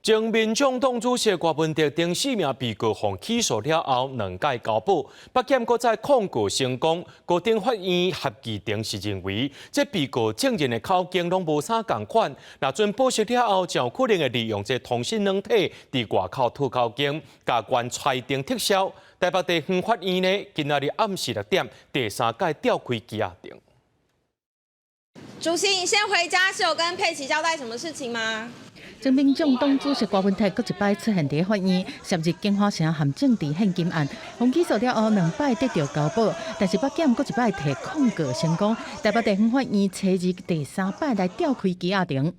前民眾黨主席柯文哲等四名被告予起訴了後，兩擺交保，北檢閣再抗告成功，高等法院合議庭是認為，這被告證人的口供攏無啥仝款，若準保釋了後，就可能會利用這通訊軟體佇外口討口供，共原裁定撤銷。台北地方法院呢，今仔日暗時6點，第三擺調開羈押庭。主席，你先回家是有跟佩琪交代什麼事情嗎？前民眾黨主席柯文哲閣一擺出現佇法院，涉入京華城含政治獻金案，予起訴了後兩擺得著交保，但是北檢閣一擺提控告成功，台北地方法院初二第三擺來調開羈押庭。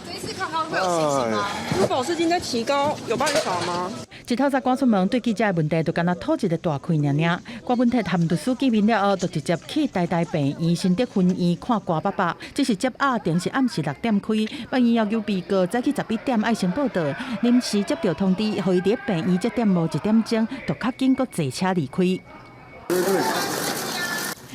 這一次抗告會有信心嗎？如果保釋金再提高，有辦法嗎？一透早趕出門，對記者的問題就敢若吐一个大氣爾爾。柯文哲和律師見面了後，就直接去台大病院新竹分院看柯爸爸。這是接押庭是暗時6點開，法院要求被告早起11點愛先報到，臨時接到通知，予伊佇病院這點無一點鐘，就較緊閣坐車離開。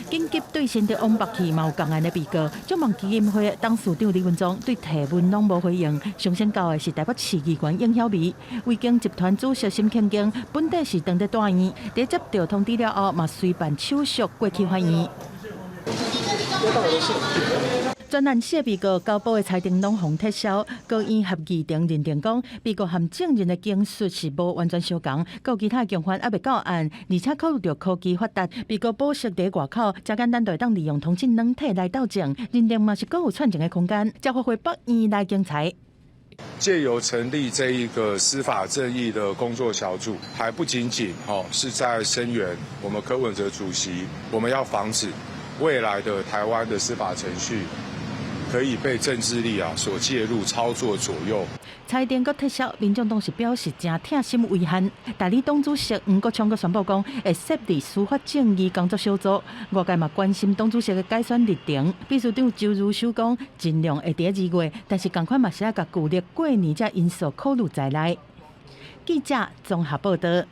緊急對新竹往北去嘛有仝案的被告，眾望基金會董事長李文忠對提問攏無回應。上先到的是台北市議員應曉薇，維京集團主席沈慶京本底是當佇住院，佇接到通知了後，嘛隨辦手續過去法院。全案四被告交保的裁定攏予撤銷，高院合議庭認定講，被告和證人的供述是無完全相仝，閣有其他共犯猶未到案，而且考慮著科技發達，被告保釋佇外口，誠簡單就會當利用通訊軟體來鬥證，認定嘛是閣有串證的空間，才發揮北院來競裁。借由成立這一個司法正義的工作小組，還不僅僅哦是在聲援我們柯文哲主席，我們要防止未來的台灣的司法程序可以被政治力啊所介入操作左右。裁定閣撤銷，民眾黨是表示誠痛心遺憾。代理黨主席黃國昌閣宣布講，會設立司法正義工作小組。外界嘛關心黨主席的改選日程，秘書長周如修講，盡量會佇2月，但是仝款嘛是愛共舊曆過年這因素考慮在內。記者綜合報導。